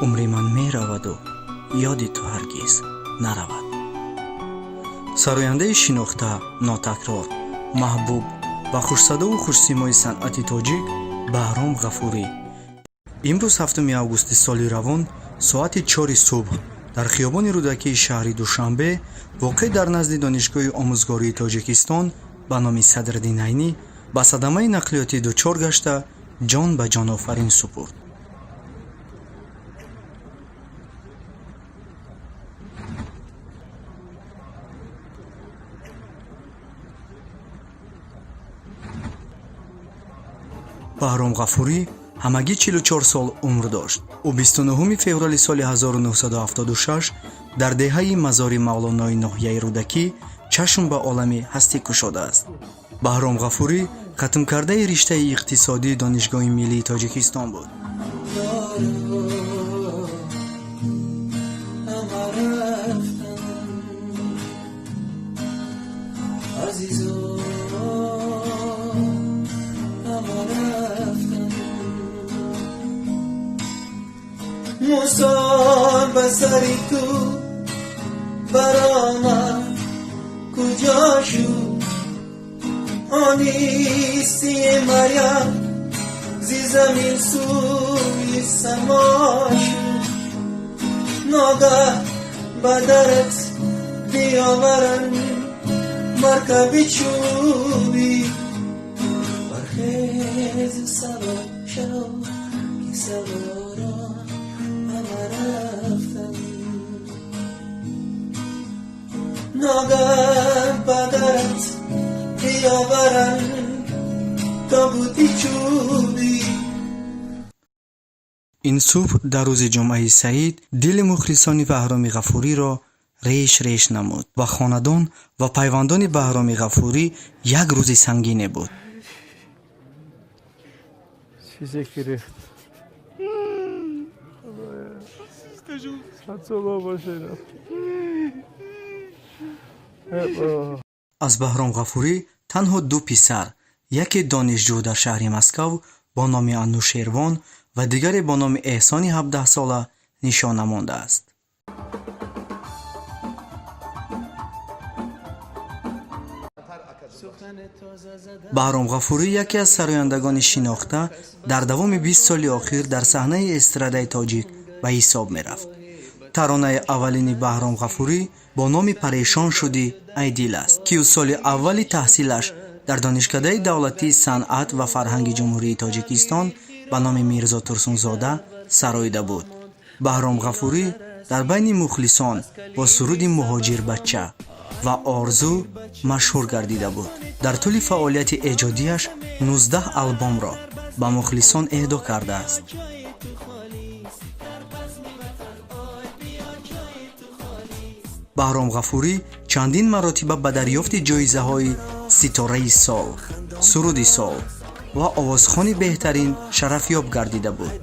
Умри ман мераваду ёди ту ҳаргиз наравад. Сарояндаи шинохта, нотакрор, маҳбуб ва хушсадову хушсимои санъати тоҷик Баҳром Ғафурӣ имрӯз, 7 августи соли равон, соати 4 субҳ дар хиёбони Рӯдакии шаҳри Душанбе, воқеъ дар назди Донишгоҳи омӯзгории Тоҷикистон ба номи Садриддин Айнӣ, ба садамаи нақлиётӣ дучор гашта, ҷон ба ҷонофарин супурд. Баҳром Ғафурӣ ҳамагӣ 44 сол умр дошт. Ӯ 29 феврали соли 1976 дар деҳаи Мазори Мавлонои ноҳияи Рӯдакӣ чашм ба олами ҳастӣ кушодааст. Баҳром Ғафурӣ хатмкардаи риштаи иқтисодии Донишгоҳи миллии Тоҷикистон буд. موسی به سری تو برآمد، کجا شد آنیسی مریم، زی زمین سوی سما شد. ناگه به درت بیاورند مرکبی چوبی، برخیز سوار شو که سواران همه رفتن. ناگه به درت بیاورند تابوتی چوبی. Ин субҳ дар рӯзи ҷумъаи саид дили мухлисони Баҳроми Ғафуриро реш реш намуд ва хонадон ва пайвандони Баҳроми Ғафурӣ як рӯзи сангине буд. Чизе ки рехт, садсола бошед. Аз Баҳром Ғафурӣ танҳо ду писар, яке донишҷӯ дар шаҳри Москав бо номи Анушервон ва дигаре бо номи Эҳсони 17сола нишона мондааст. Баҳром Ғафурӣ яке аз сарояндагони шинохта дар давоми 20 соли охир дар саҳнаи эстрадаи тоҷик ба ҳисоб мерафт. Таронаи аввалини Баҳром Ғафурӣ бо номи «Парешон шудӣ, ай дил» аст, ки ӯ соли аввали таҳсилаш дар Донишкадаи давлатии санъат ва фарҳанги Ҷумҳурии Тоҷикистон ба номи Мирзо Турсунзода сароида буд. Баҳром Ғафурӣ дар байни мухлисон бо суруди «Муҳоҷирбача» ва «Орзу» машҳур гардида буд. Дар тӯли фаъолияти эҷодиаш 19 албомро ба мухлисон эҳдо кардааст. Баҳром Ғафурӣ чандин маротиба ба дарёфти ҷоизаҳои «Ситораи сол», «Суруди сол» ва «Овозхони беҳтарин» шарафёб гардида буд.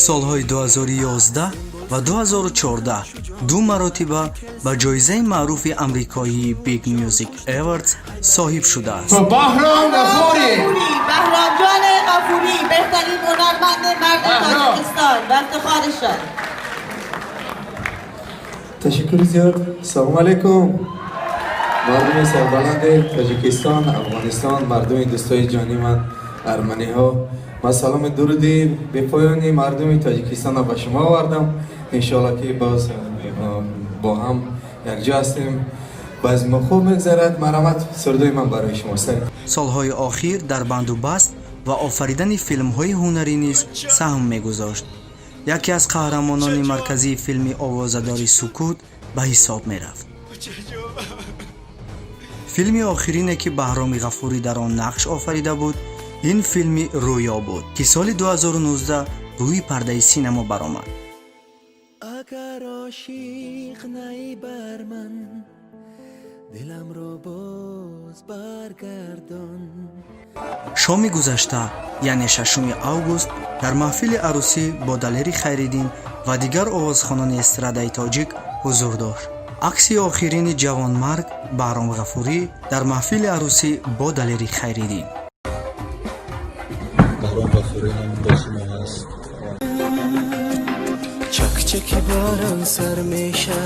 Солҳои 2011 ва 2014 ду маротиба ба ҷоизаи маъруфи амрикоии Big Music Awards соҳиб шудааст. Баҳром Ғафурӣ. بهرام جان غفوری، بهترین هنرمند مرد تاجیکستان و افتخارشان. Ташаккури зиёд. Салому алайкум, мардуми сарбаланди Тоҷикистон, Афғонистон, мардуми дӯстои ҷони ман, арманиҳо. Ман саломи дуруди бепоёни мардуми Тоҷикистонро ба шумо овардам. Иншоалло, ки боз бо ҳам якҷо ҳастем, базмо хуб мегзарад. Марҳамат, сурдои ман барои шумо сар. Солҳои охир дар бандубаст ва офаридани филмҳои ҳунарӣ низ саҳм мегузошт. Яке аз қаҳрамонони марказии филми овозадори «Сукут» ба ҳисоб мерафт. Филми охирине, ки Баҳроми Ғафурӣ дар он нақш офарида буд, ин филми «Рӯё» буд, ки соли 2019 рӯи пардаи синамо баромад. Агар ошиқ наӣ бар ман, диламро боз баргардон. Шоми гузашта, яъне 6 август, дар маҳфили арӯсӣ бо Далери Хайриддин ва дигар овозхонони эстрадаи тоҷик ҳузур дошт. Акси охирини ҷавонмарг Баҳром Ғафурӣ дар маҳфили арӯсӣ бо Далери Хайриддин. Баҳром Ғафурӣ ҳам бо шумо ҳаст. Чак. Ҳарче ки борон сар меша,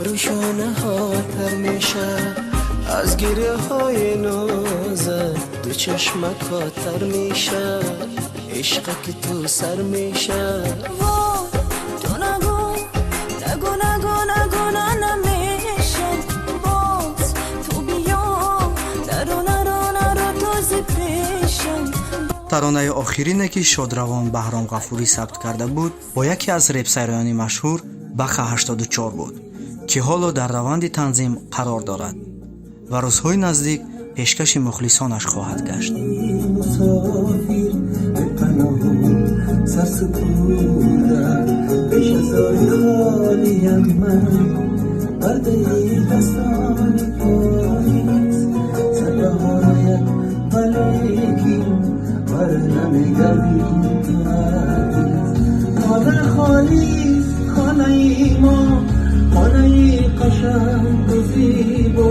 рӯшонаҳо тар меша, аз гиряҳои нозат ду чашмак тар меша, ишқа ки ту сар меша. Ту нагӯ, нагӯ, нагӯ, нагӯ, намешам боз, ту биё, наро, наро, наро, ту зи пешам. Таронаи охирине, ки шодравон Баҳром Ғафурӣ сабт карда буд, бо яке аз репсароёни машҳур Баха 84 буд, ки ҳоло дар раванди танзим қарор дорад ва рӯзҳои наздик пешкаши мухлисонаш хоҳад гашт. Мусофир бепаноҳу сарсупурда, пеш аз ори холиям ман пардаи дастони поиз, садоҳо рояд, валекин бар намегардӣ ту ҳаргиз. Хона холист, хонаи мо, хонаи қашангу зебо,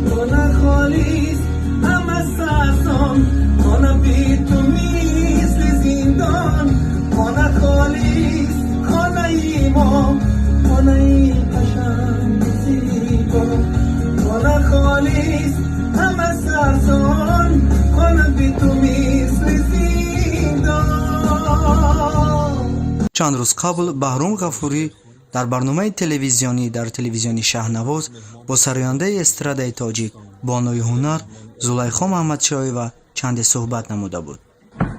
хона холист, ҳама сарсон, хона бе ту мисли зиндон. Хона холист, хонаи мо, хонаи қашангу зебо, хона холист, ҳама сарсон, хона бе ту мисли зиндон. Чанд рӯз қабл Баҳром Ғафурӣ дар барномаи телевизионӣ дар телевизиони Шаҳнавоз бо сарояндаи эстрадаи тоҷик, бонуи ҳунар Зулайхо Маҳмадшоева чанде суҳбат намуда буд.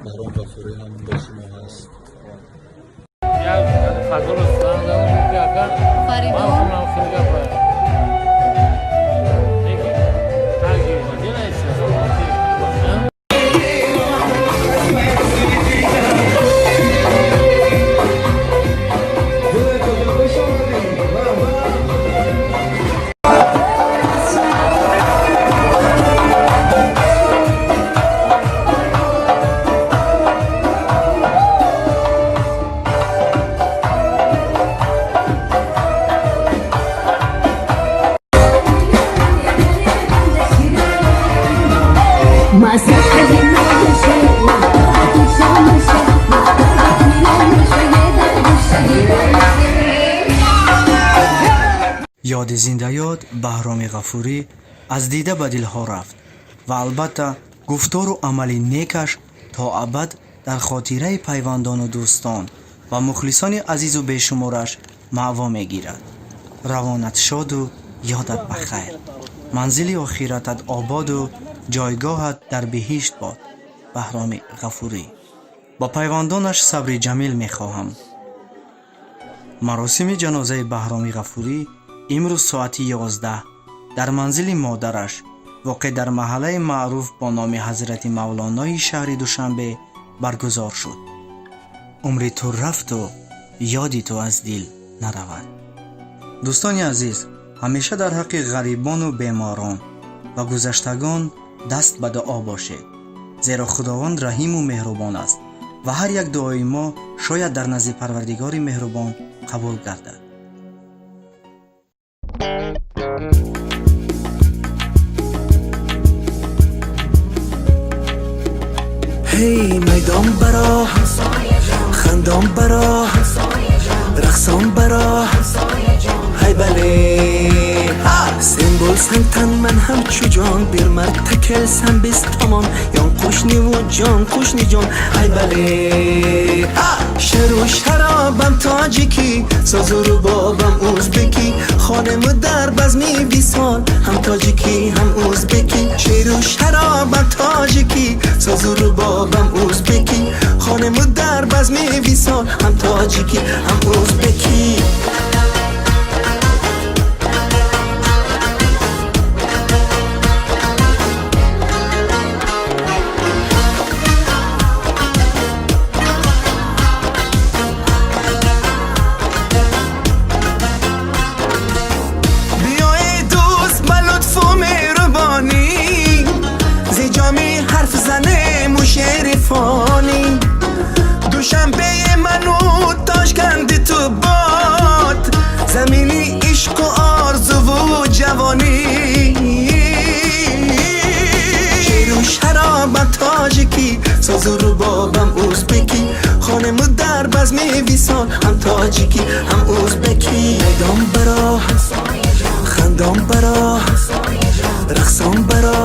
Баҳром Ғафурӣ ҳам бо шумо ҳаст. Як фазоро занг задам, ки агар Фаридун. Ман худам хеле гап лекин тарги делается. Ёди зиндаёд Баҳроми Ғафурӣ аз дида ба дилҳо рафт ва албатта гуфтору амали некаш то абад дар хотираи пайвандону дӯстон ва мухлисони азизу бешумораш маъво мегирад. Равонат шоду ёдат ба хайр, манзили охиратат ободу ҷойгоҳат дар биҳишт бод, Баҳроми Ғафурӣ. Ба пайвандонаш сабри ҷамил мехоҳам. Маросими ҷанозаи Баҳроми Ғафурӣ имрӯз соати 11 дар манзили модараш, воқеъ дар маҳаллаи маъруф бо номи Ҳазрати Мавлонои шаҳри Душанбе, баргузор шуд. Умри ту рафту ёди ту аз дил наравад. Дӯстони азиз, ҳамеша дар ҳаққи ғарибону беморон ва гузаштагон даст ба дуо бошед, зеро Худованд раҳиму меҳрубон аст ва ҳар як дуои мо шояд дар назди Парвардигори меҳрубон қабул гардад. Ҳей, майдон баро, хандон баро, рақсон баро, ҳай бале. Sen bo'lsang tan man hamchu jon, bir marta kelsam biz tomon, yon qo'shnivu jon qo'shnijon, hay bale. She'ru sharobam тоҷикӣ, созу рубобам узбекӣ, хонему дар базми висол ҳам тоҷикӣ, ҳам узбекӣ. Шеру шаробам тоҷикӣ, созу рубобам узбекӣ, хонему дар базми висол ҳам тоҷикӣ, ҳам узбекӣ. Биёи дӯст, ба лутфу меҳрубонӣ, зи ҷоми ҳарф занему шеъри фонӣ. Душанбеи ману Тошканди ту бод, замини ишқу орзуву ҷавонӣ. Шеру шаробам тоҷикӣ, созу рубобам узбекӣ, хонему дар базми Расми висол, ҳам тоҷикӣ, ҳам узбекӣ. Майдон баро, хандон баро, рақсон баро,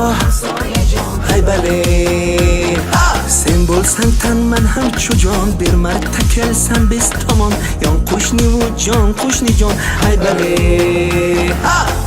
ҳай бале. Sen bo'lsang tan man hamchu jon, bir marta kelsan biz tomon, yon qo'shnivu jon, qo'shnijon, hay bale.